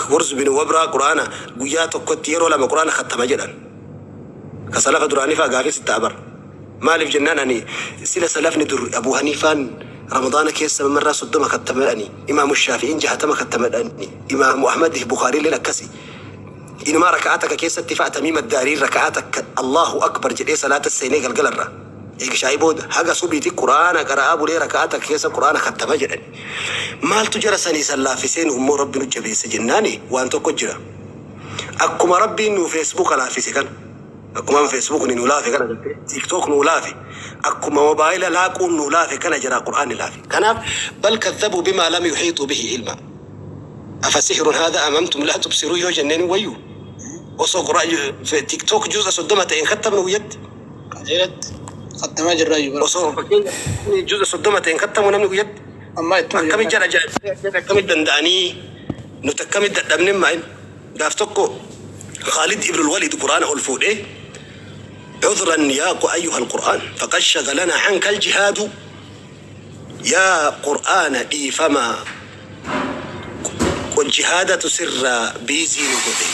Kurz bin Wabraa Qur'aana guyyaa tokkotti yeroo lama Qur'aana khattama jedhan. Ka salafa duraanii faa gaafii sitti abar. Maaliif jennaan ani sila salafni dur Abu Haniifaan Ramadaana keessa marraa 30 khattama jedhani. Imaamu Shaafi'iin 60 khattama jedhani. Imaamu Ahmadiif Bukaariilleen akkasi. Inumaa raka'aa takka keessatti fa'a Tamiima Daariin raka'aa takka Allahu Akbar jedhee salaata seenee galgalarra. Eega shaayii booda haga subiiti Qur'aana qara'aa bulee raka'aa takka keessa Qur'aana khattama jedhani. Maaltu jara sanii san laaffisee nu immoo Rabbi nu jabeesse jennaani waan tokko jira. Akkuma Rabbiin nuu Feesbuuka laaffise kana. Akkuma amma Feesbuukni nuu laafe kana gartee TikTok nuu laafe. Akkuma mobaayila laaquun nuu laafe kana jara Qur'aanni laafe. Kanaaf bal kazzabuu bimaa lam yuhiixuu bihi ilmaa. Afa sihrun haadha am antum laa tubsiruun yoo jenneen hin wayyuu? Osoo TikTok juuz'a 30 ta'e hin kattabnu guyyatti? Qajeelatti kattamaa jirraayyuu bara. Osoo fakkeenyaaf juuz'a 30 ta'e hin kattamu namni guyyatti? Ammaa ittuma Akkamitti jirra. jara ajaa'ibsee akkamitti danda'anii nuti akkamitti dadhabne maa'in? Gaaf tokko Khaalid ibnul Waliid Qur'aana ol fuudhee Cudran yaa ayyuhal Qur'aan faqad shagalanaa ankal jihaadu. Yaa Qur'aana dhiifama jihaadatu sirraa biizii nu godhe.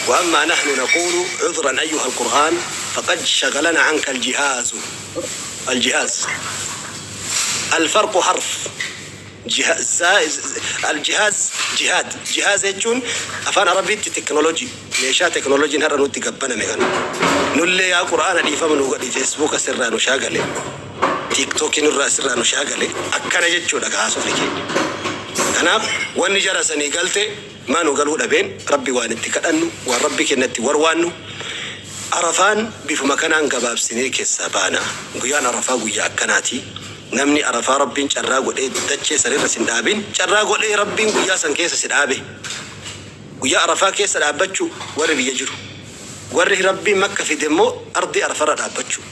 Wa ammaa nahnu naquulu cudran ayyuha alqur'aan faqad shagalana anka aljihaazu aljihaaz alfarqu harf aljihaaz jihaad jihaaz jechuun afaan arabiitti teknolojii meeshaa teknolojiin har'a nutti gabbaname kana nullee yaa Qur'aana dhiifama nu godhi feesbuuka sirraa nu shaagale. Tiiktookii nurraa sirraa nu shaagale akkana jechuudha ka haasofni keenya. Kanaaf wanni jara sanii galte maa nu galuu dhabeen Rabbi waan itti kadhannu waan Rabbi kenna itti warwaannu Arafaan bifuma kanaan gabaabsinee keessaa baana. Guyyaan Arafaa guyyaa akkanaati. Namni Arafaa Rabbiin carraa godhee dachee sanirra sin dhaabin carraa godhee Rabbiin guyyaa san keessa si dhaabe. Guyyaa Arafaa keessa dhaabbachuu warri biyya jiru. Warri Rabbiin Makka fide immoo ardii Arafarra dhaabbachuu.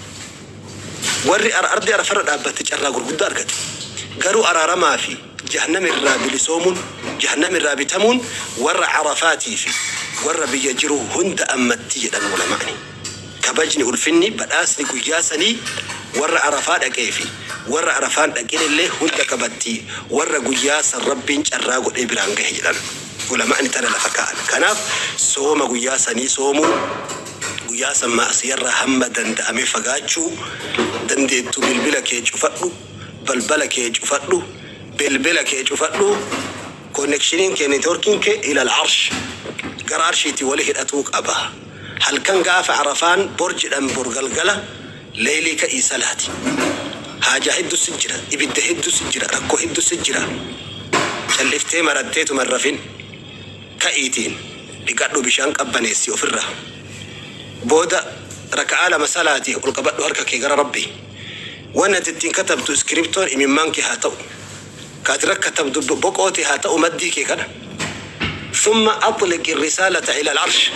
Warri ardii Arafarra dhaabbate carraa gurguddaa argate. Garuu araaramaa fi jahannam irraa bilisoomuun, jahannam irraa bitamuun warra Arafaatii fi warra biyya jiru hunda ammatti jedhan ulama'ni. Kabajni, ulfinni, badhaasni guyyaa sanii warra Arafaa dhaqee fi warra Arafaan dhaqin illee hunda qabatti warra guyyaa san Rabbiin carraa godhee biraan gahe jedhan ulama'ni tana lafa kaa'an. Kanaaf sooma guyyaa sanii soomuu, Guyyaa san ma'siyarraa hamma danda'ame fagaachuu dandeettu bilbila kee cufadhu, balbala kee cufadhu, belbela kee cufadhu, connectioniin kee networkiin kee ilal arsh gara arshiitiin wali hidhatuu qaba. Halkan gaafa arafaan bor jedhan bor galgala leylii ka'ii salaati. Haajaa heddu si jira, ibidda heddu si jira, rakkoo heddu si jira. Calliftee maratteetuma hin rafin. Ka'iitiin dhiqadhu bishaan qabbaneessi ofirraa. Booda raka'aa lama salaati ol qabadhu harka kee gara Rabbii. Wanni ati ittiin katabdu iskiriptoon imimmaan kee haa ta'u. Ka ati irra katabdu boqoo tee haa ta'u maddii kee kana. Thumma axliqi risaalata ila al-arsh.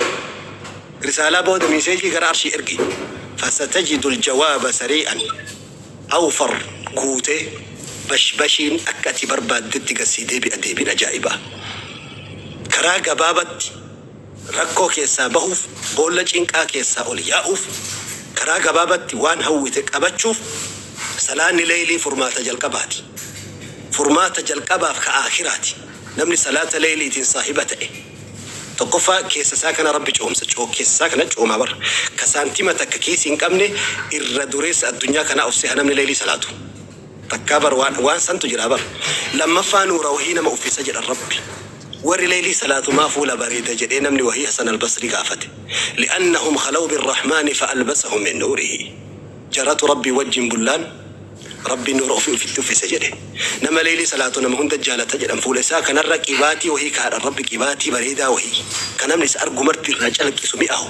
Risaalaa booda miiseejii gara arshii ergi. Fasatajidu al-jawaaba sarii'an. Awfar guutee bashbashiin akka ati barbaaddetti gad sii deebi'a deebiin ajaa'ibaa. Karaa gabaabatti rakkoo keessaa bahuuf, boolla cinqaa keessaa ol yaa'uuf, karaa gabaabatti waan hawwite qabachuuf salaanni leeylii furmaata jalqabaati. Furmaata jalqabaaf ka aakhiraati. Namni salaata leeyliitiin saahiba ta'e. Tokkoffaa keessa isaa kana Rabbi coomsa. Keessa isaa kana coomaa bar. Ka saantima takka kiisii hin qabne irra dureessa addunyaa kanaa of seha namni leeylii salaatu. Takkaa bar waan waan santu jiraa bar. Lammaffaa nuura wahii nama uffisa jedhan Rabbi. Warri leeylii salaatu maa fuula bareeda jedhee namni wahii Hasan Albasrii gaafate. Li'annahum khalaw birrahmaani fa albasahum min nuurihi. Jaratu Rabbii wajjin bullaan Rabbiin nuura ofii ofitti uffise jedhe. Nama leeylii salaatu nama hunda jaalata jedhan fuula isaa kanarra qibaatii wahii kaadhan Rabbi qibaatii bareedaa wahii ka namni isa argu marti irraa calaqqisu mi'aahu.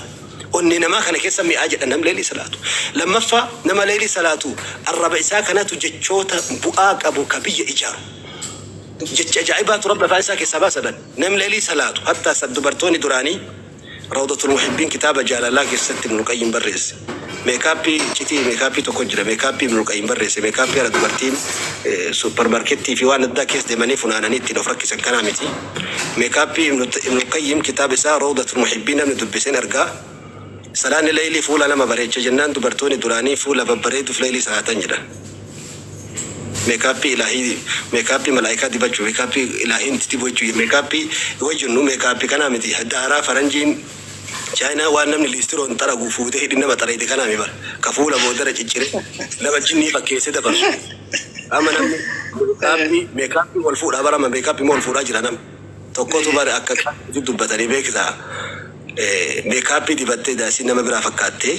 Onnee namaa kana keessa mi'aa jedhan nam leeylii salaatu. Lammaffaa nama leeylii salaatu arraba isaa kanatu jechoota bu'aa qabu ka biyya ijaaru. Jecha ajaa'ibaatu Rabbi afaan isaa keessaa baasa jedhan. Nam leeylii salaatu hattaa dubartoonni duraanii Rawdatul Muhibbiin kitaaba jaalalaa keessatti Ibnul Qayyim barreesse. Meekaappii iccitii meekaappii tokko jira. Meekaappii Ibnul Qayyim barreesse. Meekaappii har'a dubartiin supparmaarkettii fi waan addaa keessa deemanii funaananii ittiin of rakkisan kanaa miti. Meekaappii Ibnul Qayyim kitaaba isaa Rawdatul Muhibbiin namni dubbise hin argaa. Salaanni leeylii fuula nama bareecha jennaan dubartoonni duraanii fuula babbareeduuf leeylii salaatan jedhan. Meekaappii ilaahii, meekaappii malaayikaa dibachuu, meekaappii ilaahiin dibachuu, meekaappii wajjinnu meekaappii kanaa miti. Daaraa faranjiin Chaayinaa waan namni liistiroon xaragu fuutee hidhi nama xareete kanaa mi bara. Ka fuula boodara ciccire nama jinnii fakkeessee dabarsu. Amma namni meekaappii meekaappii wal fuudhaa bara amma meekaappii wal fuudhaa jira namni. Tokkotu bara akka dubbatanii beektaa meekaappii dibattee daasii nama biraa fakkaattee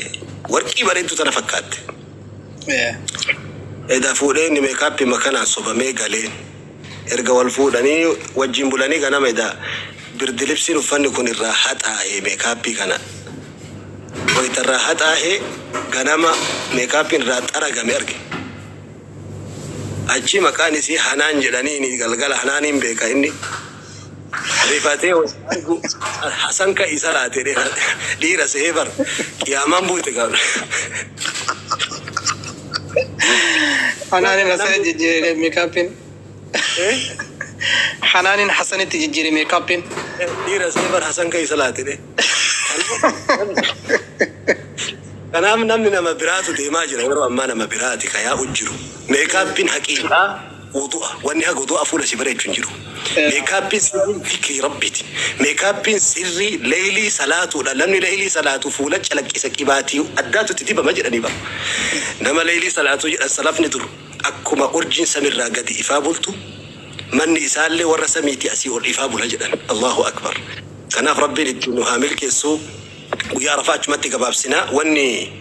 warqii bareedduu tana fakkaatte. Edaa fuudhee inni meekaappii makanaan sobamee galee erga wal fuudhanii wajjin bulanii ganama edaa birdilibsiin uffanni kun irraa haxaa'ee meekaappii kana wayita irraa haxaa'ee ganama meekaappiin irraa xaragame arge. Achi maqaan isii Hanaan jedhanii galgala Hanaaniin beeka inni. Rifatee argu Hasan ka isa laate dhiira se'ee bar qiyaamaan buute gaafna. Hanaanin Hasanitti jijjiire meekaappiin. Hanaanin Hasanitti jijjiire meekaappiin. Dhiira se'ee bar Hasan ka isa laate. Kanaaf namni nama biraatu deemaa jira yeroo ammaa nama biraati ka yaa'u jiru. Meekaappiin haqiiqaa wudu'a wanni haga wudu'a fuula si bareechu hin jiru. Meekaappiin sirrii fikrii rabbiiti. Meekaappiin sirrii leeylii salaatuudha. Namni leeylii salaatu fuula calaqqisa qibaatii addaatu itti dibama jedhanii bara. Nama leeylii salaatu jedhan salafni dur akkuma urjiin samirraa gadi ifaa bultu manni isaallee warra samiitii asii ol ifaa bula jedhan. Allahu akbar. Kanaaf rabbiin ittiin nu haa milkeessu. Guyyaa Arafaa achumatti gabaabsinaa wanni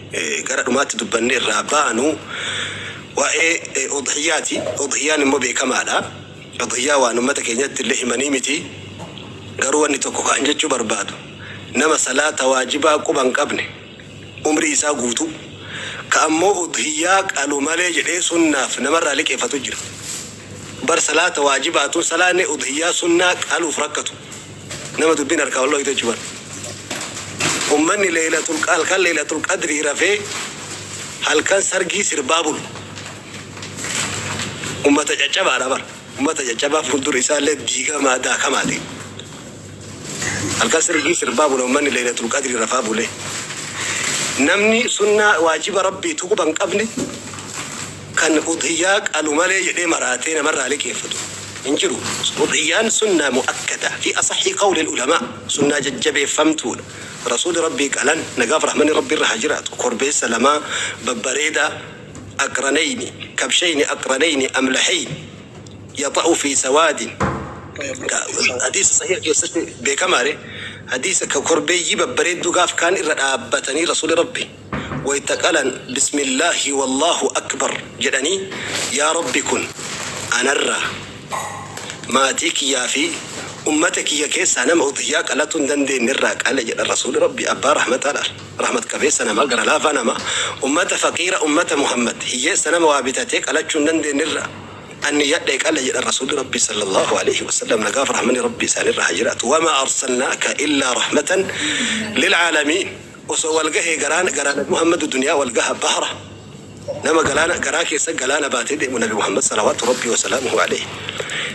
gara dhumaatti dubbanne irraa baanu waa'ee udhiyyaati. Udhiyyaan immoo beekamaadha. Udhiyyaa waan uummata keenyatti illee himanii miti. Garuu wanni tokko kan jechuu barbaadu nama salaata waajibaa quba hin qabne umrii isaa guutuu ka ammoo udhiyyaa qalu malee jedhee sunnaaf namarraa liqeeffatu jira. Bar salaata waajibaatuun salaanni udhiyyaa sunnaa qaluuf rakkatu. Nama dubbiin harkaa wal dhoyte jechuudha. Ummanni leelatul halkan leelatul qadrii rafee halkan sargii sirbaa bulu. Ummata caccabaadha bara. Ummata caccabaa fuuldura isaallee diigamaa daakamaati. Halkan sargii sirbaa bula ummanni leelatul qadrii rafaa bule. Namni sunnaa waajiba rabbii quba hin qabne kan udhiyyaa qalu malee jedhee maraatee namarraa liqeeffatu hin jiru. Udhiyyaan sunnaa mu'akkada fi asaxi qawli ulamaa sunnaa jajjabeeffamtuudha. Rasuuli rabbii qalan nagaaf rahmanni rabbii irra haa jiraatu. Korbeessa lamaa babbareedaa aqranayni kabshayni aqranayni amlahayn yaxa'u fi sawaadin. Hadiisa sahiha keessatti beekamaare hadiisa ka korbeeyyii babbareedduu gaaf kaan irra dhaabbatanii rasuuli rabbi wayta qalan bismillaahi wallaahu akbar jedhanii yaa rabbi kun anarraa maatii kiyyaa fi ummata kiyya keessaa nama udhiyyaa qalatuu hin dandeenye irraa qale jedha rasuuli rabbi abbaa rahmataa laal rahmat qabeessa nama gara laafaa nama ummata faqiira ummata Muhammad hiyyeessa nama waa bitatee qalachuu hin dandeenye irraa anni yadhee qale jedha rasuuli rabbi sallallahu alaihi wasallam nagaaf rahmani rabbi isaanirra haa jiraatu. Wamaa arsalnaaka illaa rahmatan lilcaalamiin. Osoo wal gahee garaan garaa nabi Muhammadu duniyaa wal gaha bahra nama galaana garaa keessa galaana baatee deemu nabi Muhammad salawaatu rabbi wasalaamuhu alayhi.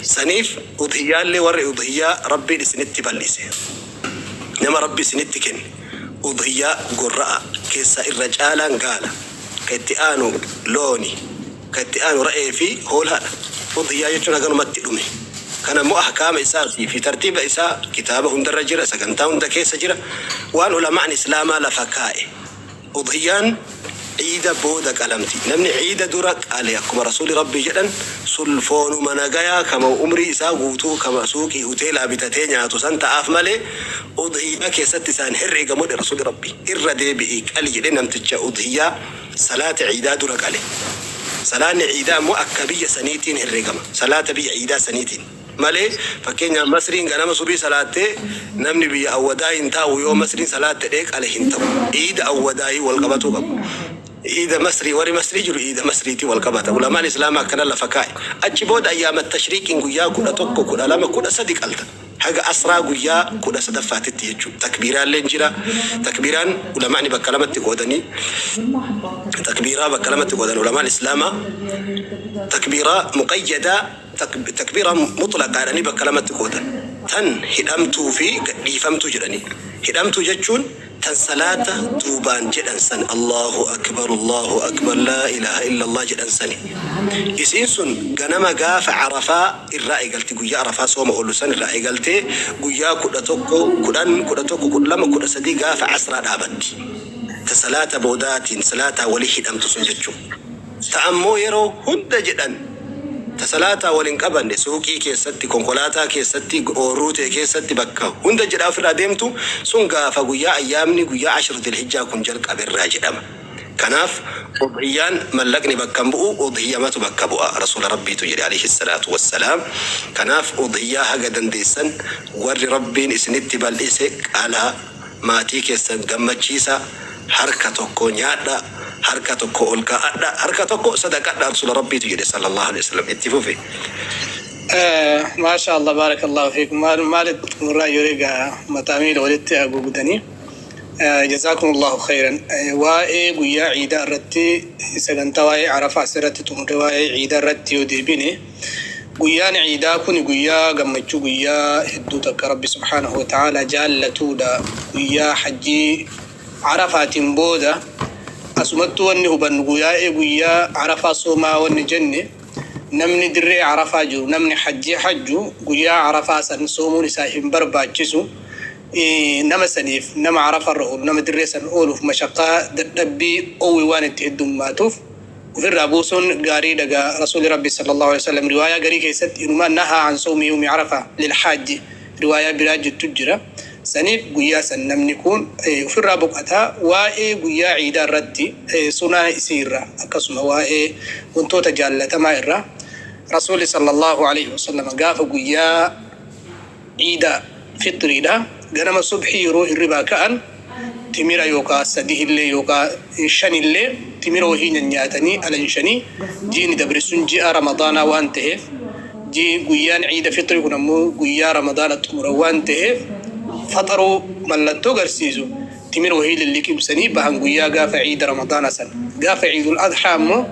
Saniif udhiyyaallee warri udhiyyaa rabbiin isinitti bal'ise nama rabbi isinitti kenne udhiyyaa gorra'a keessaa irra caalaan gaala ka itti aanu looni ka itti aanu ra'ee fi hoolaadha. Udhiyyaa jechuun haganumatti dhume. Kana immoo ahkaama isaatii fi tartiiba isaa kitaaba hundarra jira, sagantaa hunda keessa jira, waan ulamaan islaamaa lafa kaa'e. Udhiyyaan ciida booda qalamti. Namni ciida dura qale akkuma rasuuli rabbii jedhan sulfoonuma nagayaa kama umrii isaa guutuu kama suuqii hoteelaa bitatee nyaatu san ta'aaf malee udhiyyaa keessatti isaan herreegamu jedhe rasuuli rabbii. Irra deebi'ii qali jedhe namticha udhiyyaa salaata ciidaa dura qale. Salaanni ciidaa immoo akka biyya saniitiin herreegama. Salaata biyya ciidaa saniitiin. Malee fakkeenyaaf Masriin ganama subii salaattee namni biyya awwadaa hin taa'u yoo Masriin salaatte dhee qale hin ta'u. Iida awwadaayii wal qabatuu qabu. Iida Masrii warri Masrii jiru iida Masriitii wal qabata. Ulamaan Islaamaa akkana lafa kaa'e. Achi booda ayyaama tashriiqiin guyyaa 11, 12, 13 qalta. Haga asraa guyyaa 13ffaatitti jechuudha. Takbiiraalleen jira. Takbiiraan ulamaani bakka lamatti qoodanii takbiiraa bakka lamatti qoodan ulamaan Islaamaa takbiiraa muqayyadaa takbiiraa mutlaqaa jedhanii bakka lamatti qoodan. Tan hidhamtuu fi gadhiifamtuu jedhanii. Hidhamtuu jechuun tan Tan salaata duubaan jedhan san, Allahu akbar, Allahu akbar, laa ilaaha illallah jedhan sani. Isiin sun ganama gaafa Arafaa irraa eegalti. Guyyaa Arafaa sooma oolu san irraa eegaltee guyyaa 11, 10, 11, 12, 13 gaafa asraa dhaabatti. Ta salaata boodaatiin salaataa walii hidhamtu sun jechuu. Ta ammoo yeroo hunda jedhan, ta salaataa waliin qabanne, suuqii keessatti, konkolaataa keessatti, oorruu ta'e keessatti, bakka hunda jedhaa ofirraa deemtu sun gaafa guyyaa ayyaamni guyyaa 10 Dilhijjaa kun jalqaberraa jedhama. Kanaaf udhiyyaan mallaqni bakka hin bu'u, udhiyyamatu bakka bu'a. Rasuula Rabbiitu jedhe, alayhi salaatu wassalaam. Kanaaf udhiyyaa haga dandeessan, warri Rabbiin isinitti bal'ise, qalaa, maatii keessan gammachiisa, harka tokko nyaadha, harka tokko ol kaa'adha, harka tokko sadaqadha. Rasuula Rabbiitu jedhe, sallallahu alaihi wasallam. Itti fufi. Maasha Allah, barakallahu fiikum. Maal maalitti xumurraa yeroo egaa mataa miila walitti haguugdanii. Jazaakumullahu khairan. Waa'ee guyyaa ciidaa irratti, sagantaa waa'ee Arafaa asirratti xumurre, waa'ee ciidaa irratti yoo deebine, guyyaan ciidaa kun guyyaa gammachuu, guyyaa hedduu takka Rabbi subhaanahu wa ta'ala jaallatuudha. Guyyaa hajjii Arafaatiin booda asumattuu wanni hubannu, guyyaa Arafaa soomaa wanni jenne, namni dirree Arafaa jiru, namni hajjii hajju, guyyaa Arafaa san soomuun isaa hin barbaachisu. Nama saniif, nama Arafarra oolu, nama dirree san ooluuf mashaqaa, dadhabbii, oowwi waan itti heddummaatuuf ofirraa buusuun gaarii dhagaa. Rasuuli Rabbi sallallahu alaihi wasallam riwaayaa garii keessatti inumaa nahaa an sawmi yawmi Arafa lilhaajji riwaayaa biraa jettu jira. Saniif guyyaa san namni kun ofirraa boqotaa. Waa'ee guyyaa ciidaa irratti sunaa isii irraa, akkasuma waa'ee wantoota jaallatamaa irraa, Rasuuli sallallahu alaihi wasallam gaafa guyyaa ciida fitriidha ganama subhii yeroo hirribaa ka'an timira yookaa sadi illee yookaa shan illee timira wahii nyaatanii alanshanii. Jiini dabre sun ji'a Ramadaanaa waan ta'eef, guyyaan ciida fitrii kun ammoo guyyaa Ramadaana xumura waan ta'eef, faxaruu mallattoo agarsiisu timira wahii lilliqimsanii bahan guyyaa gaafa ciida Ramadaana san. Gaafa Ciidul Adhaa ammoo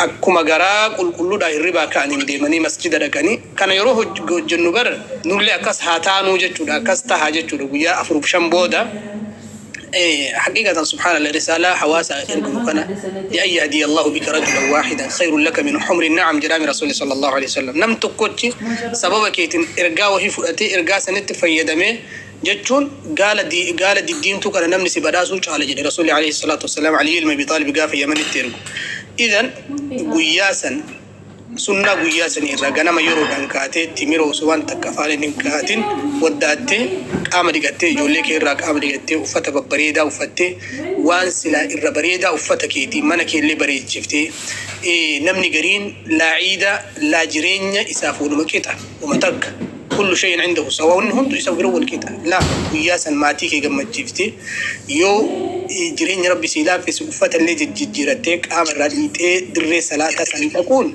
akkuma garaa qulqulluudhaa hirribaa ka'aniin deemanii masjida dhaqanii. Kana yeroo hojjennu bar nullee akkas haa taanuu jechuudha, akkas tahaa jechuudha. Guyyaa afuruf shan booda حقيقة سبحان الله رسالة حواسة إرجو كان لأن يهدي الله بك رجلا واحدا خير لك من حمر النعم جرام رسول صلى الله عليه وسلم. نم تكوتي سبب كيتن إرجا وهي فؤتي إرجا سنت فيدمه jechuun gaala di gaala diddiimtuu kana namni si badhaasuu caala jedhe Rasuulli alayhi salaatu wassalaam Ali ilma Abi Taalib gaafa Yamanitti ergu. Idan guyyaa san sunnaa guyyaa sanii irraa ganama yeroodhaan kaatee timira osoo waan takka afaan hin kaatin waddaattee, qaama dhiqattee, ijoollee kee irraa qaama dhiqattee, uffata babbareedaa uffattee, waan silaa irra bareedaa uffata keetii, mana keellee bareechiftee. Namni gariin laa ciida laa jireenya isaaf waluma qixa, uma takka, kullu shay'in indahu sawa, wanni hundu isa bira wal qixa. Laa, guyyaa san maatii kee gammachiiftee, yoo jireenya Rabbi sii laaffise uffata illee jijjiirattee, qaama irraa dhiixee dirree salaataa san dhaquun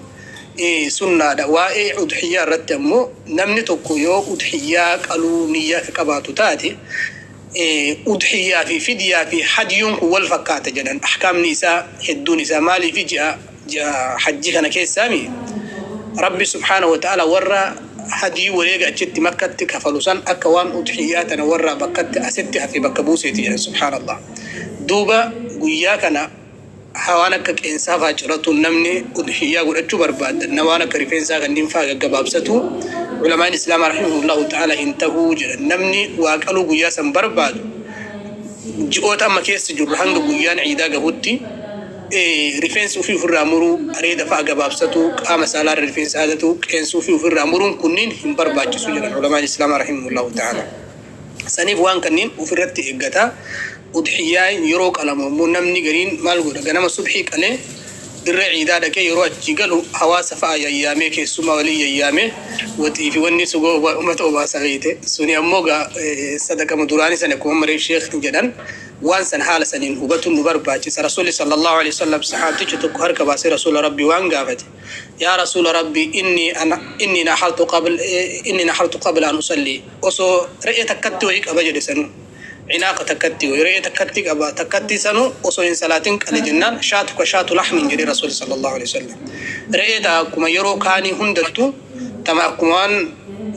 sunnaadha. Waa'ee udhiyyaa irratti ammoo namni tokko yoo udhiyyaa qaluu niyyaa ka qabaatu taate, udhiyyaa fi fidyaa fi hadiyuun kun wal fakkaata jedhan. Ahkaamni isaa hedduun isaa maaliif ji'a hajji kana keessaami Rabbi subhaanahu wa ta'ala warra hadii wareega achitti Makkatti kafalu san akka waan udhiyyaa tana warra bakkatti asitti hafe bakka buuseeti jedhan, subhaanallah. Duuba guyyaa kana waan akka qeensaa faa ciratuun, namni udhiyyaa godhachuu barbaadan na waan akka rifeensaa kanneen faa gaggabaabsatu, ulamaan Islaamaa rahimahullahu ta'ala hin tahuu jedhan. Namni waa qaluu guyyaa san barbaadu ji'oota amma keessa jirru hanga guyyaan ciidaa gahutti rifeensi ofii ofirraa muruu, areeda fa'a gabaabsatu, qaama saalaa irra rifeensa haadatu, qeensa ofii ofirraa muruun kunniin hin barbaachisu jedhan ulamaan Islaamaa rahimahullahu ta'ala. Saniif waan kanneen ofirratti eeggataa. Udhiyyaa yeroo qalamu ammoo namni gariin maal godha? Ganama subhii qalee dirree ciidaa dhaqee, yeroo achi galu hawaasa fa'a yayyaamee, keessumaa walii yayyaamee, waxii fi wanni sugoo uummata obaasa beeyte. Suni ammoo gaa sadaqama duraanii sana akkuma mareef sheekni jedhan, waan san haala saniin hubatuun nu barbaachisa. Rasuulli sallallahu alaihi wasallam saxaabtichi tokko harka baasee Rasuula Rabbii waan gaafate: "Yaa Rasuula Rabbii, inni ana inni nahartu qabl inni nahartu qabla an usalli, osoo re'ee takkatti wayii qaba" jedhe. Sanuu cinaaqa takkatti wayi, re'ee takkatti qaba, takkatti sanuu osoo hin salaatin qale jennaan, "Shaatuka shaatu laxmin" jedhe Rasuulli sallallahu alaihi wasallam. Re'ee ta'a akkuma yeroo kaanii hundattu tama akkuma waan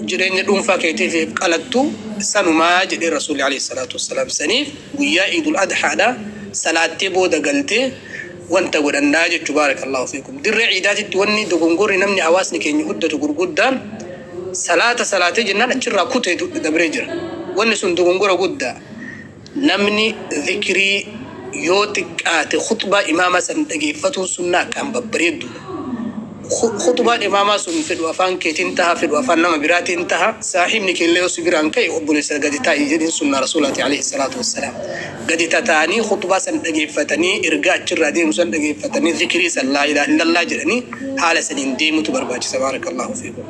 jireenya dhuunfaa keetiif qalattu. Sanumaa jedhee Rasuulli alayhi salaatu wassalaam. Saniif guyyaa Iidul Adhaadha salaattee booda galtee wanta godhannaa jechuu, baarakallahu fiikum. Dirree ciidaatitti wanni dogongorri namni hawaasni keenya guddatu gurguddaan salaata salaatee jennaan achirraa kutee dabree jira. Wanni sun dogongora guddaa. Namni zikrii yoo xiqqaate khutbaa imaama san dhageeffatuun sunnaa akkaan babbareedduudha. Khutbaan imaamaa sun fedhu afaan keetiin taha, fedhu afaan nama biraatiin taha, saahibni keellee yoo si biraan ka'e, obboleessa gadi taa'i jedhin, sunnaa Rasuulaati alayhi salaatu wassalaam. Gadi tataa'anii khutbaa san dhageeffatanii, ergaa achirraa deemu san dhageeffatanii, zikrii san laa ilaaha illallah jedhanii haala saniin deemutu barbaachisa, baarakallahu fiikum.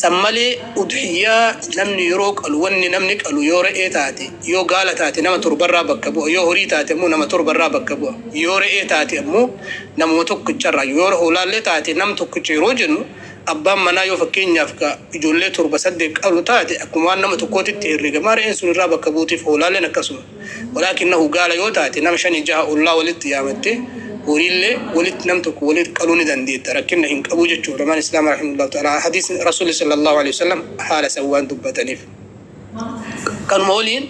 San malee udhiyyaa namni yeroo qalu, wanni namni qalu yoo re'ee taate, yoo gaala taate nama torbarraa bakka bu'a, yoo horii taate immoo nama torbarraa bakka bu'a, yoo re'ee taate ammoo namuma tokkicharraa, yoo hoolaallee taate nam tokkicha. Yeroo jennu abbaan manaa yoo fakkeenyaaf ka ijoollee torba saddeet qalu taate akkuma waan nama tokkootitti herregamaa, re'een sun irraa bakka buutiif, hoolaalleen akkasuma. Walaakinnahu gaala yoo taate nama shanii jaha ollaa walitti yaamatte, horiillee walitti nam tokko walitti qaluu ni dandeetta, rakkinna hin qabu jechuudha. Ulamaan islaama rahimahullahu ta'ala hadiis Rasuulli sallallahu alaihi wasallam haala san waan dubbataniif. Kanuma waliin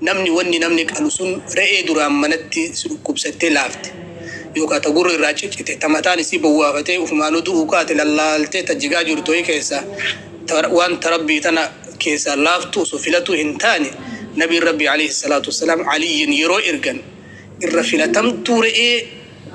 namni wanni namni qalu sun re'ee duraan manatti si dhukkubsattee laafte yookaan ta gurri irraa ciccite, ta mataan isii bowwaafatee ufumaanuu du'uu kaate, lallaaltee ta jigaa jirtu wayii keessaa waan ta Rabbii tana keessaa laaftu osoo filatuu hin taane, nabiin Rabbii alayhi salaatu wassalaam Aliyyiin yeroo ergan irra filatamtuu re'ee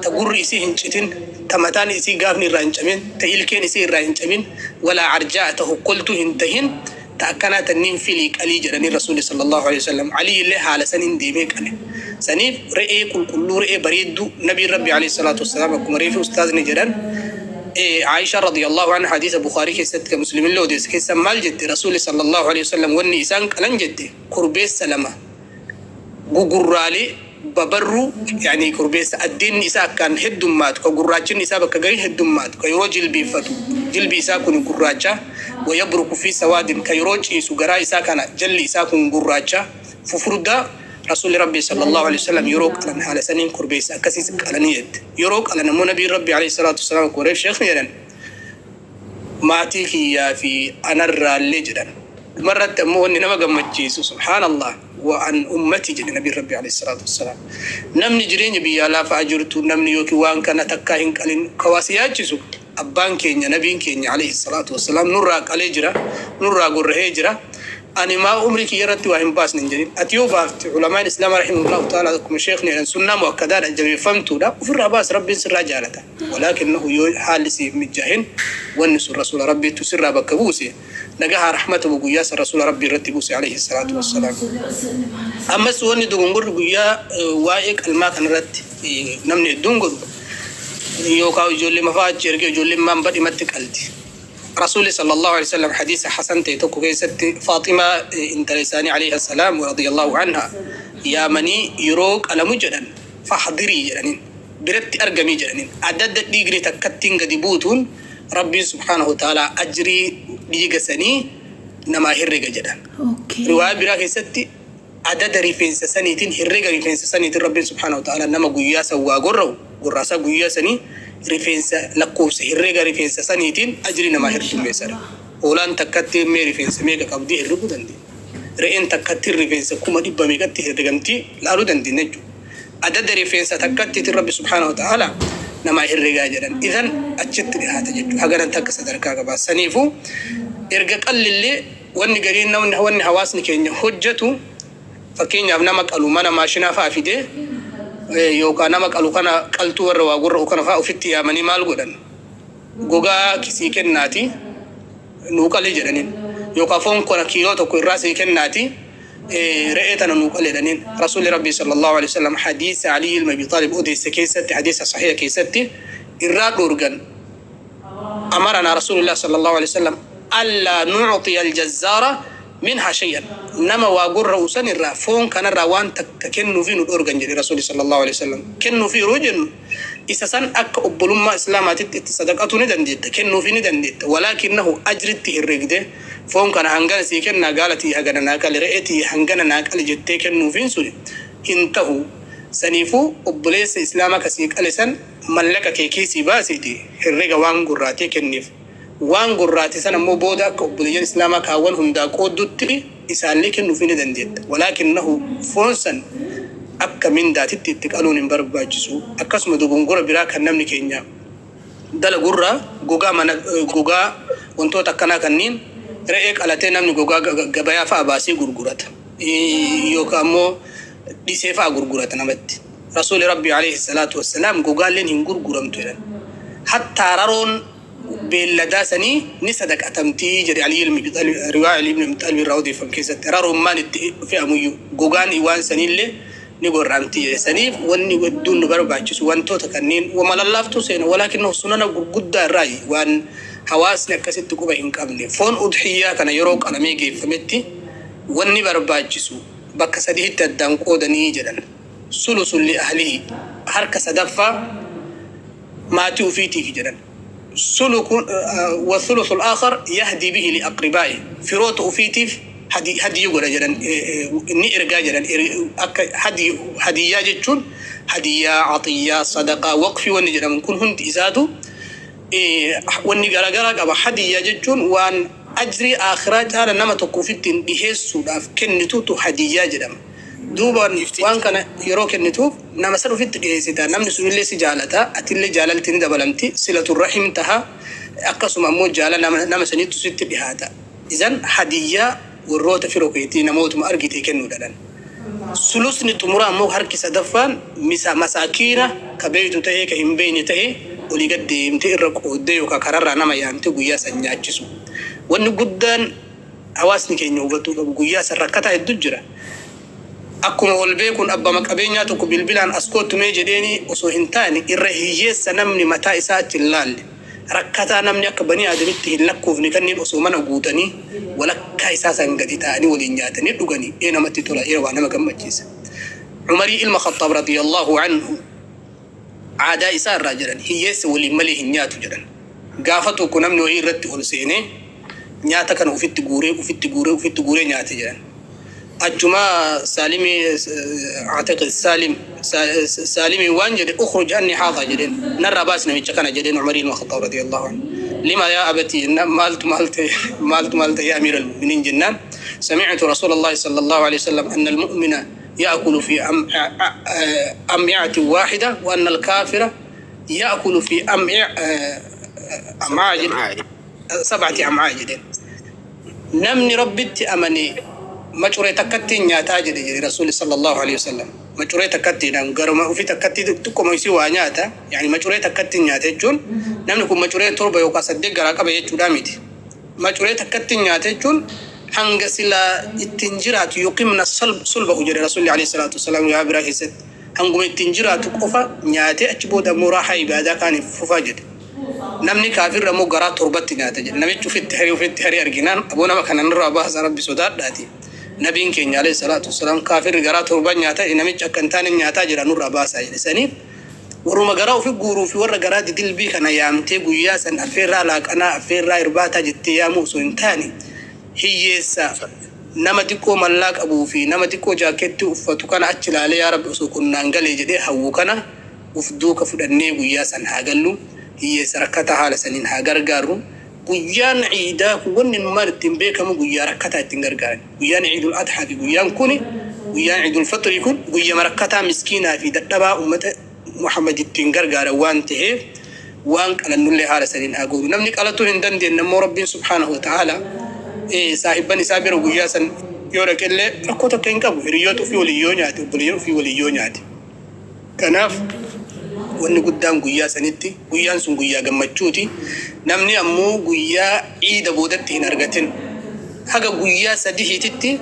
ta gurri isii hin citin, ta mataan isii gaafni irraa hin cabin, ta ilkeen isii irraa hin cabin, walaa arjaa ta hokkoltuu hin tahin, ta akkanaa tanniin filii qalii jedhanii Rasuulli sallallahu alaihi wasallam. Alii illee haala saniin deemee qale. Saniif re'ee qulqulluu, re'ee bareedduu, nabiin Rabbi alayhi salaatu wassalaam akkuma reefi ustaazni jedhan, Aisha radiyallahu anha hadiisa Bukhaarii keessatti kan Muslimillee odeesse keessa maal jette? Rasuulli sallallahu alaihi wasallam wanni isaan qalan jette korbeessa lama gugurraalee babarruu, yani korbeessa addeenni isaa akkaan heddummaatu, ka gurraachinni isaa bakka garii heddummaatu, ka yeroo jilbiiffatu jilbi isaa kun gurraacha, wayabruku fi sawaadin, ka yeroo ciisu garaa isaa kana jalli isaa kun gurraacha fufurdaa. Rasuulli Rabbi sallallahu alaihi wasallam yeroo qalan haala saniin korbeessa akkasiis qalanii jette. Yeroo qalan ammoo nabiin Rabbi alayhi salaatu wasalaam akkuma reef sheekni jedhan maatii kiyyaa fi anarraallee jedhan. Dhumarratti ammoo wanni nama gammachiisu, subhaanallah, wa an ummati jedhe nabiin Rabbi alayhi salaatu wassalaam. Namni jireenya biyyaa lafaa jirtu, namni yookiin waan kana takkaa hin qalin kawaasi yaachisu, abbaan keenya nabiin keenya alayhi salaatu wassalaam nurraa qalee jira, nurraa gorrahee jira. Ani maa umrii kiyya irratti waa hin baasne hin jedhin. Ati yoo baafte, ulamaan islaamaa rahimahullahu ta'ala akkuma sheekni jedhan sunnaa muakkadaadha, jabeeffamtuudha, ofirraa baas, Rabbiin sirraa jaalata. Walaakinnahu yoo haalli siif mijjaahin, wanni sun rasuula Rabbiitu sirraa bakka buuse, nagahaa rahmata guyyaa san rasuula Rabbii irratti buuse alayhi salaatu wassalaam. Ammas wanni dogongorri guyyaa waa'ee qalmaa kanarratti namni hedduun godhu yookaan ijoollee mafaa achi ergee ijoolleen maan badhimatti qalti. Rasuulli sallallahu alaihi wasallam hadiisa hasan ta'e tokko keessatti Faaximaa intala isaanii alayhi salaam wa radiyallahu anha yaamanii yeroo qalamu jedhan fahdirii jedhaniin, biratti argamii jedhaniin. Adda adda dhiigni takkattiin gadi buutuun Rabbiin subhaanahu wa ta'ala ajrii dhiiga sanii namaa herrega jedhan. Riwaaya biraa keessatti adada rifeensa saniitiin, herrega rifeensa saniitiin Rabbiin subhaanahu wa ta'ala nama guyyaa san waa gorra'u gorraasaa guyyaa sanii rifeensa lakkoofsa herrega rifeensa saniitiin ajrii namaa heddummeessadha. Hoolaan takkatti mee rifeensa meeqa qabdii herreguu dandeenya. Re'een takkatti rifeensa 100,000 meeqatti herregamtii laaluu dandeenya jechuudha. Adada rifeensa takkattiitiin Rabbi subhaanahu wa ta'ala namaa herregaa jedhan. Idan achitti dhihaata jechuudha. Haganan takka sadarkaa qaba. Saniifuu erga qallillee wanni gariin namni wanni hawaasni keenya hojjetu, fakkeenyaaf nama qalu mana maashinaa fa'a fidee yookaan nama qalu kana qaltuu warra waa gorra'u kana fa'a ofitti yaamanii maal godhan? Gogaa kisii kennaati nuu qali jedhaniin, yookaan foon kana kiiloo tokko irraa sii kennaati re'ee tana nuu qali jedhaniin. Rasuulli Rabbii sallallahu alaihi wasallam hadiisa Alii ilma Abi Xaalib odeesse keessatti, hadiisa sahiha keessatti irraa dhoorgan. أمرنا رسول الله صلى الله عليه وسلم ألا نعطي الجزار منها شيئا. Nama waa gorra'u san irraa foon kanarraa waan takka kennuufi nu dhoorgan jedhe Rasuuli sallallahu alaihi wasallam. Kennuufi yeroo jennu isa san akka obbolummaa islaamaatitti itti sadaqatuu ni dandeetta, kennuufi ni dandeetta, walaakinnahu ajritti herregde foon kana hangana sii kennaa, gaalatii hagana naa qali, re'etii hangana naa qali jettee kennuufiin sun hin tahu. Saniifuu obboleessa islaamaa kasii qale san mallaqa kee kiisii baasiiti herrega waan gurraatee kenniif. Waan gurraate san ammoo booda akka obboleeyyan islaamaa kaawwan hundaa qooddutti isaallee kennuufii ni dandeetta. Walaakinnahu foon san akka mindaatitti itti qaluun hin barbaachisu. Akkasuma dogongora biraa kan namni keenya dalagurraa gogaa mana gogaa wantoota akkanaa kanneen re'ee qalatee namni gogaa gabayaa fa'a baasee gurgurata. Yookaan ammoo dhisee fa'a gurgurata namatti. Rasuuli Rabbi alayhi salaatu wassalaam gogaalleen hin gurguramtu jedhan. Hattaa raroon beelladaa sanii ni sadaqatamtii jedhe Ali ilmi Abi Xaalib, riwaaya Ali ibn Abi Xaalib irraa odeeffame keessatti. Raroon itti fe'amuyyuu gogaan waan saniillee ni gorramti jedhe. Saniif wanni hedduun nu barbaachisu wantoota kanneen wama lallaaftuu seena, walaakin sunana gurguddaa irraa waan hawaasni akkasitti quba hin qabne. Foon udhiyyaa kana yeroo qalamee geeffametti wanni barbaachisu bakka sadiitti addaan qoodanii jedhan. Sulusun li ahlihi, harka sadaffaa maatii ufiitiif jedhan. Sulukun والثلث الآخر يهدي به لأقربائه, firoota ufiitiif hadiyyu godha jedhan, ni ergaa jedhan. Akka hadiyyaa jechuun hadiyyaa, caxiyyaa, sadaqaa, waqfii wanni jedhamu kun hundi isaatu wanni garaagaraa qaba. Hadiyyaa jechuun waan ajrii akhiraa caala nama tokko ofittiin dhiheessuudhaaf kennitutu hadiyyaa jedhama. Duuba waan kana yeroo kennituuf nama san ofitti dhiheessita, namni sunillee si jaalata, atillee jaalalti ni dabalamti, silatu rahim taha, akkasuma ammoo jaala nama sanittu sitti dhihaata. Izan hadiyyaa warroota firoo keetii namootuma argite kennuudhaan. Sulusni xumuraa ammoo harki sadaffaan misa masaakiina ka beeytu tahee ka hin beeyne tahee olii gad deemtee irra qooddee yookaan kararraa nama yaamtee guyyaa san nyaachisu. Wanni guddaan hawaasni keenya hubatuu qabu, guyyaa san rakkataa hedduu jira. Akkuma wal beekuun abbama qabeenyaa tokko bilbilaan as kootu mee jedheeni osoo hin taane, irra hiyyeessa namni mataa isaa achi hin laalle, rakkataa namni akka banii aadamitti hin lakkoofne kanneen osoo mana guutanii walakkaa isaa san gadi ta'anii waliin nyaatanii dhuganii ee namatti tola, ee waa nama gammachiisa. Umarii ilma Khattaab radiyallahu anhu aadaa isaa irraa jedhan hiyyeessa waliin malee hin nyaatu jedhan. Gaafa tokko namni wayii irratti ol seenee nyaata kana ufitti guuree, ufitti guuree, ufitti guuree nyaate jedhan. Achuma Saalimi, أعتقد Saalim, Saalimi waan jedhe, "اخرج عني هذا" jedheen, "Narraa baas namicha kana" jedheen Umarii ilma Khattaab radiyallahu anhu. "لما يا أبتي?" Maaltu maaltu maaltu يا أمير المؤمنين jennaan, "سمعت رسول الله صلى الله عليه وسلم أن المؤمن يأكل في أمعة واحدة وأن الكافر يأكل في أمعاء سبعة أمعاء" jedheen. Namni Rabbitti amane macuree takkatti nyaataa jedhe Rasuulli sallallahu alaihi wasallam. Macuree takkatti garuma ofii takkatti xiqqoma isii waa nyaata. Yani macuree takkatti nyaata jechuun namni kun macuree torba yookaan saddeet garaa qaba jechuudha miti. Macuree takkatti nyaata jechuun hanga silaa ittiin jiraatu, يقمن صلبه jedhe Rasuulli alayhi salaatu wasalaam yaa biraa keessatti. Hanguma ittiin jiraatu qofa nyaatee achi booda immoo raahaa ibaadaa kaaniif fufaa jedhe. Namni kaafirra immoo garaa torbatti nyaata jedhe. Namichi ofitti harii arginaan, "Aboo, nama kana nurraa baasa, Rabbi sodaadhaati. Nabiin keenya alayhi salaatu wasalaam kaafirri garaa torban nyaata, namichi akka hin taane nyaataa jira, nurraa baasaa" jedhe. Saniif warruma garaa ofi guuruu fi warra garaa didilbii kana yaamtee guyyaa san affeerraa laaqanaa, affeerraa irbaataa jettee yaamuu osoo hin taane, hiyyeessa nama xiqqoo mallaa qabuu fi nama xiqqoo jaaketti uffatu kana achi ilaalee "Yaa Rabbi, osoo kunnaan galee" jedhee hawwu kana uf duuka fudhannee guyyaa san haa gallu, hiyyeessa rakkataa haala saniin haa gargaarru. Guyyaan ciidaa kun wanni numaan ittiin beekamu guyyaa rakkataa ittiin gargaaran. Guyyaan Ciidul Adhaa fi guyyaan kuni, guyyaan Ciidul Fixrii kun guyyaa rakkataa, miskiinaa fi dadhabaa ummata Muhammad ittiin gargaaran waan ta'eef, waan qalannullee haala saniin haa goonu. Namni qalatuu hin dandeenye immoo Rabbiin subhaanahu wa ta'ala saahibban isaa bira guyyaa san yoo dhaqellee rakkoo takka hin qabu. Hiriyoota ofii waliin yoo nyaate, obboleeyyan ofii waliin yoo nyaate. Kanaaf wanni guddaan guyyaa sanitti, guyyaan sun guyyaa gammachuuti. Namni ammoo guyyaa ciida boodatti hin argatin haga guyyaa sadihiititti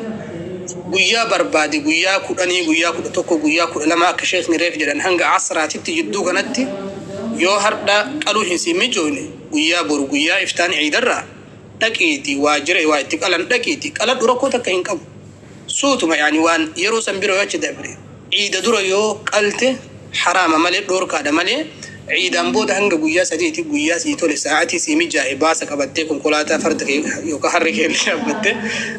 guyyaa barbaade, guyyaa 10, guyyaa 11, guyyaa 12, akka sheekni reef jedhan hanga asraatitti jidduu kanatti yoo hardha qaluu hin siin mijoone, guyyaa boru guyyaa iftaan ciidarraa dhaqiiti waajjira waa itti qalan dhaqiiti qaladhu, rakkoo takka hin qabu. Suutuma yaani waan yeroo san bira yoo achi dabre, ciida dura yoo qalte haraama malee, dhoorkaadha malee, ciidaan booda hanga guyyaa sadiiti guyyaa sii tole, sa'aatii sii mijaa'e baasa qabattee, konkolaataa, farda kee yookaan harri kee yaabbattee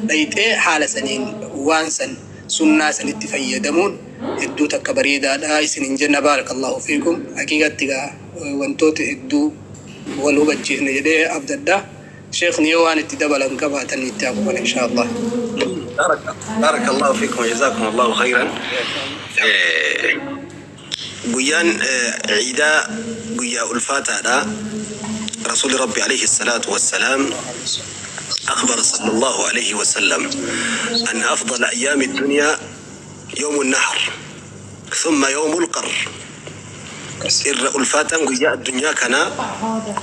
dhayxee haala saniin waan san sunnaa sanitti fayyadamuun hedduu takka bareedaadha isin hin jenna. بارك الله فيكم. Haqiiqatti gaa wantoota hedduu Wal hubachiisne jedhee abdadha. Sheekni yoo waan itti dabalan qabaatan itti hafuufan insha Allah. بارك الله فيكم وجزاكم الله خيرا. Guyyaan ciidaa guyyaa ulfaataadha. Rasuuli Rabbi عليه الصلاة والسلام أخبر صلى الله عليه وسلم أن أفضل أيام الدنيا يوم النحر ثم يوم القر. Irra ulfaataan guyyaa addunyaa kanaa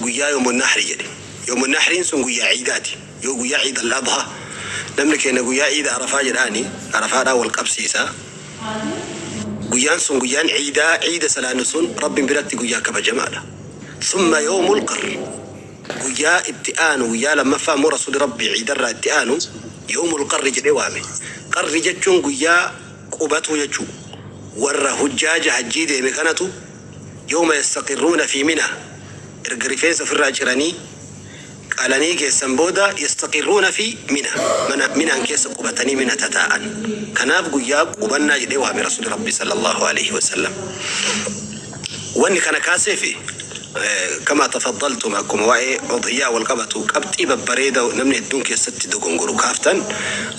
guyyaa يوم النحر jedhe. يوم النحر sun guyyaa ciidaati, yoo guyyaa ciid al-adha. Namni keenya guyyaa ciida Arafaa jedhaani Arafaadhaa wal qabsiisa. Guyyaan sun, guyyaan ciidaa, ciida salaanni sun Rabbiin biratti guyyaa kabajamaadha. ثم يوم القر, guyyaa itti aanu, guyyaa lammaffaa immoo Rasuuli Rabbii ciidarraa itti aanu يوم القر jedhee waame. Qarri jechuun guyyaa qubatu jechuu. Warra hujjaaja hajjii deeme kanatu يوم يستقرون في منى, erga rifeensa ofirraa ciranii qalanii keessan booda يستقرون في منى, mana Minaan keessa qubatanii Mina tataa'an. Kanaaf guyyaa qubannaa jedhee waame Rasuuli Rabbii صلى الله عليه وسلم. Wanni kana kaaseefi, كما تفضلتم, akkuma waa'ee udhiyyaa wal qabatu qabxii babbareeda namni hedduun keessatti dogongoru kaaftan,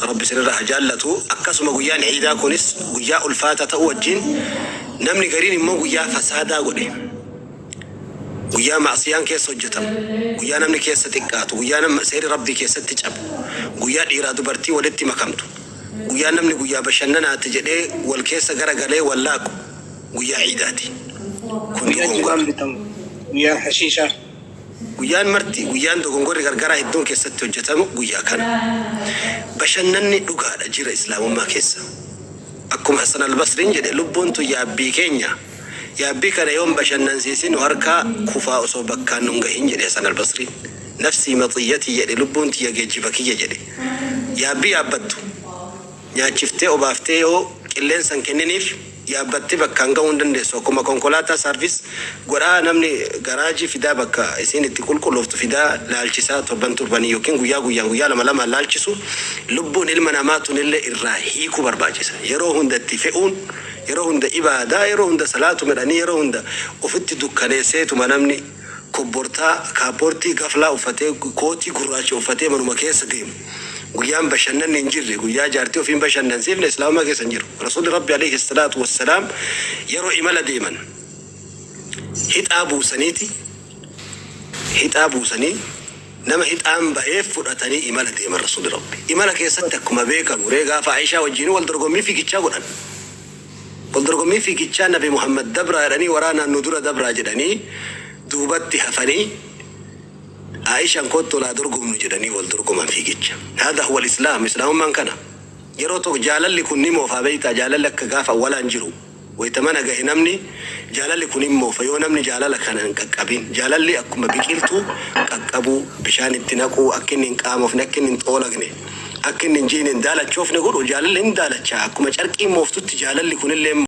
Rabbi isinirraa haa jaallatu. Akkasuma guyyaan ciidaa kunis guyyaa ulfaata ta'uu wajjin namni gariin immoo guyyaa fasaadaa godhe, guyyaa macsiyaan keessa hojjetamu, guyyaa namni keessa xiqqaatu, guyyaa nama seerri Rabbii keessatti cabu, guyyaa dhiiraa dubartii walitti makamtu, guyyaa namni guyyaa bashannanaati jedhee wal keessa garagalee wallaaqu guyyaa ciidaati kun. Guyyaan dogongora. Jimaan bitamu. Guyyaan hashiishaa. Guyyaan marti, guyyaan dogongorri gargaraa hedduun keessatti hojjetamu guyyaa kana. Bashannanni dhugaadha jira Islaamummaa keessa. Akkuma Hasan Albasriin jedhe, lubbuun tun yaabbii keenya, yaabbii kana yoon bashannansiisin harkaa kufaa osoo bakkaan nun gahin jedhe Hasan Albasriin. نفسي مطيتي jedhe, lubbuun tiyya geejjiba kiyya jedhe. Yaabbii yaabbattu nyaachiftee obaaftee yoo qilleensan kenniniif yaabbattee bakkaan gahuu hin dandeessu. Akkuma konkolaataa service godhaa, namni garaajii fidaa, bakka isiin itti qulqullooftu fidaa laalchisaa, torban torbanii yookiin guyyaa guyyaan, guyyaa lama lamaan laalchisu, lubbuun ilma namaa tunillee irraa hiikuu barbaachisa. Yeroo hunda itti fe'uun, yeroo hunda ibaadaa, yeroo hunda salaatu midhanii, yeroo hunda ofitti dukkaneesseetuma namni kobbortaa kaappoortii gaflaa uffatee, kootii gurraacha uffatee manuma keessa deemu, guyyaan bashannanni hin jirre, guyyaa jaartii ofiin bashannansiifne Islaamummaa keessa hin jiru. Rasuulli Rabbi عليه الصلاة والسلام yeroo imala deeman hixaa buusaniiti, hixaa buusanii nama hixaan ba'eef fudhatanii imala deeman Rasuulli Rabbi. Imala keessatti akkuma beekamu ree gaafa Aishaa wajjin wal dorgommii fiigichaa godhan. Wal dorgommii fiigichaa Nabi Muhammad dabraa jedhanii, waraanaan nu dura dabraa jedhanii duubatti hafanii, Aishaan kottu laa dorgomnu jedhanii wal dorgoman fiigicha. هذا هو الإسلام, Islaamummaan kana. Yeroo tokko jaalalli kun ni moofaa beektaa, jaalalli akka gaafa walaan jiru. Wayita mana gahe namni jaalalli kun hin moofa yoo namni jaalala kana hin qaqqabin. Jaalalli akkuma biqiltuu qaqqabuu, bishaan itti naquu, akka inni hin qaamofne, akka inni hin xoolagne, akka inni hin jiine, hin daalachoofne godhu. Jaalalli hin daalachaa, akkuma carqii mooftutti jaalalli kunillee.